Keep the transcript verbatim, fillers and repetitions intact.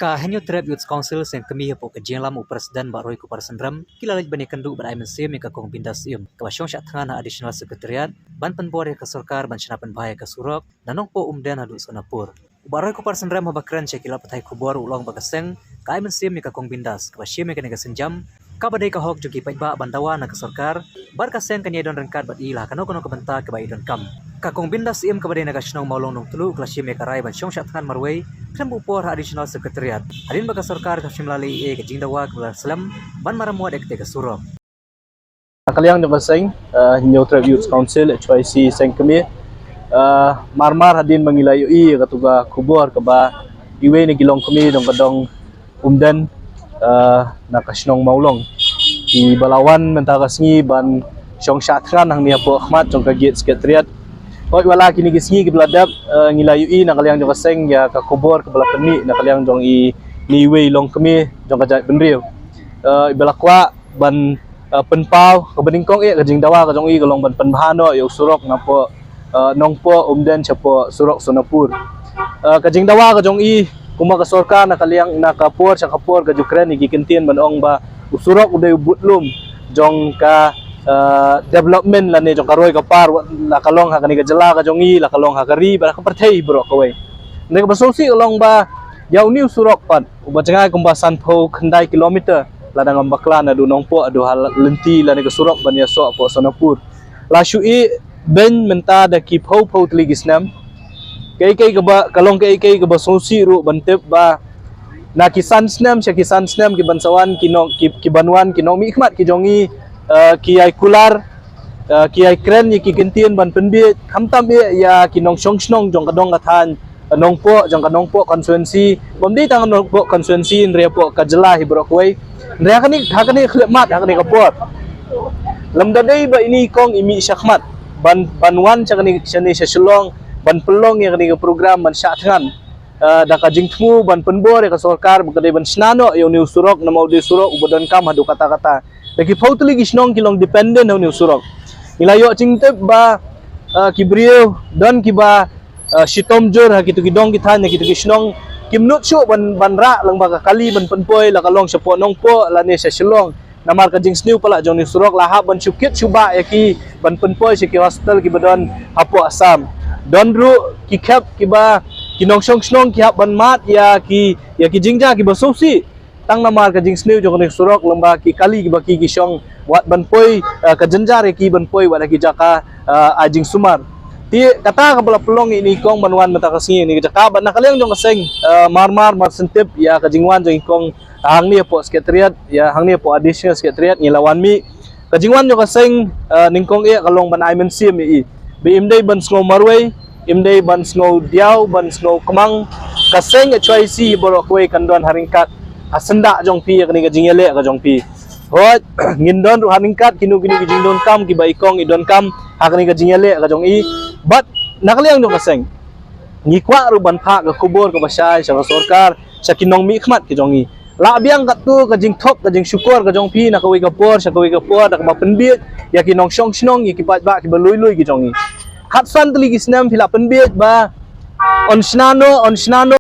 Ka Hynñiewtrep Youth Council Seng Kmie hapoh ka jingïalam u President Bah Roy Kupar Synrem, ki la leit ban ïakynduh bad ai mynsiem ïa ka Kong Binda Syiem, kaba shong shah thngan ha Additional Secretariat, ban pynbor ïa ka sorkar ban shna pynbha ïa ka surok na Nongpoh Umden haduh Sonapur. U Bah Roy Kupar Synrem haba kren sha ki lad pathai khubor u la ong ba ka seng ka ai mynsiem ïa ka Kong Binda, kaba shim ïa kane ka sienjam, kaba dei ka hok jong ki paidbah ban dawa na ka sorkar, bad ka seng kan ïai don ryngkat bad i la ha kano kano ka bynta kaba i donkam. Ka Kong Binda Syiem kaba dei na ka shnong Mawlong Nongtluh ka la shim ïa ka rai ban shong shah thngan marwei khlem buh por ha Additional Secretariat, hadien ba ka sorkar kam shym la leh ei ei ka jingdawa kaba la slem ban maramot ïa katei ka surok. Na ka liang jong ka seng, uh, Hynñiewtrep Youth Council, H Y C Seng Kmie, uh, mar mar hadien ba ngi la ïohi ïa katu ka khubor kaba iwei na ki longkmie jong ka dong Umden, uh, na ka shnong Mawlong, kiba la wan mynta ka sngi ban shong shah thngan hangne hapoh khmat jong ka gate Secretariat. Hooid, wat la kine ki sngi kiba la dep, uh, ngi la ïohi na ka liang jong ka seng ïa ka khubor kaba la pynmih na ka liang jong i, iwei i longkmie jong ka jaitbynriew, uh, iba la kwah ban, uh, pynpaw kaba nyngkong eh ka jingdawa ka jong i ka long ban pynbha noh ïa u surok napoh, uh, Nongpoh Umden shapoh surok Sonapur. Uh, ka jingdawa ka jong i, kumba ka sorkar na ka liang, na ka por sha ka por ka ju kren ïa ki kyntien ban ong ba u surok u dei u budlum jong ka, uh, development lane jong ka roi ka par, wat la ka long ha kane ka jylla ka jong i, la ka long ha ka ri bad ha ka pyrthei baroh kawei. Hynrei kaba sngewsih ka long ba ïa une u surok pat, uba jngai kumba sanphew khyndai kilometer, lada ngam bakla, naduh Nongpoh haduh ha lynti lane ka surok ban ïasoh hapoh Sonapur, la shu ïehbeiñ mynta da ki phew phew tylli ki snem. Kaei kaei kaba, ka long kaei kaei kaba sngewsih ruh ban tip ba na ki san snem sha ki san snem ki ban sa wan ki nong, ki, ki ban wan ki nongmihkhmat ki jong i, uh, ki ïai kular, uh, ki ïai kren ïa ki kyntien ban pynbiej, khamtam eh ïa ki nongshong shnong jong ka dong ka thaiñ, uh, Nongpoh, jong ka Nongpoh constituency, bym dei tang Nongpoh constituency, hynrei hapoh ka jylla hi baroh kawei. Hynrei ha kane, ha kane ka khyllipmat, ha kane ka por, lymda dei ba ine i kong i mih shakhmat ban, ban wan sha kane, shane sha Shillong ban pynlong ïa kane ka program ban shah thngan, uh, da ka jingthmu ban pynbor ïa ka sorkar ba ka dei ban shna noh ïa une u surok, namar u dei u surok uba donkam haduh katta katta. Da ki phew tylli ki shnong ki long dependent ha une u surok. Ngi la ïoh jingtip ba, uh, ki briew don kiba, uh, shitom jur ha kito ki dong ki thaiñ, ha kito ki shnong, kim nud shuh ban, ban rah lyngba ka kali ban pynpoi, la ka long shapoh Nongpoh lane sha Shillong. Namar ka jingsniew palat jong une u surok, la hap ban shu kit shu bah ïa ki ban pynpoi sha ki hospital kiba don hapoh Assam. Don ruh ki khep kiba ki nongshong shnong ki hap ban mad ïa ki, ïa ki jingjia kiba sngewsih tang namar ka jingsniew jong kane ka surok, lyngba ki kali kiba ki, ki shong, wat ban poi, uh, ka jynjar ïa ki ban poi wat ha ki jaka, uh, ai jingsumar. Te kata kaba la pynlong ïa ine i kong ban wan mynta ka sngi ha kane ka jaka, bad na ka liang jong ka seng, uh, mar mar mar sngewtip ïa ka jingwan jong i kong hangne hapoh Secretariat, ïa hangne hapoh Additional Secretariat ngi la wan mih. Ka jingwan jong ka seng, uh, nyngkong eh ka long ban ai mynsiem ïa i ba im dei ban sngew marwei, im dei ban sngew diaw, ban sngew kmang. Ka seng H Y C hi baroh kawei kan don ha ryngkat, ha syndah jong phi, ïa kane ka jingïaleh ka jong phi. Hooid, ngin don ruh ha ryngkat kino kino ki jingdonkam kiba i kong i donkam ha kane ka jingïaleh ka jong i. Bad na ka liang jong ka seng, ngi kwah ruh ban phah ka khubor kaba shai sha ka sorkar, sha ki nongmihkhmat ki jong i. Lah biang katto ka jingthok, ka jingshukor ka jong phi na kawei ka por sha kawei ka por, da kaba pynbiej ïa ki nongshong shnong, ïa ki paidbah kiba lui lui ki jong i. Khatsan tylli ki snem phi la pynbiej ba yn shna noh, yn shna noh.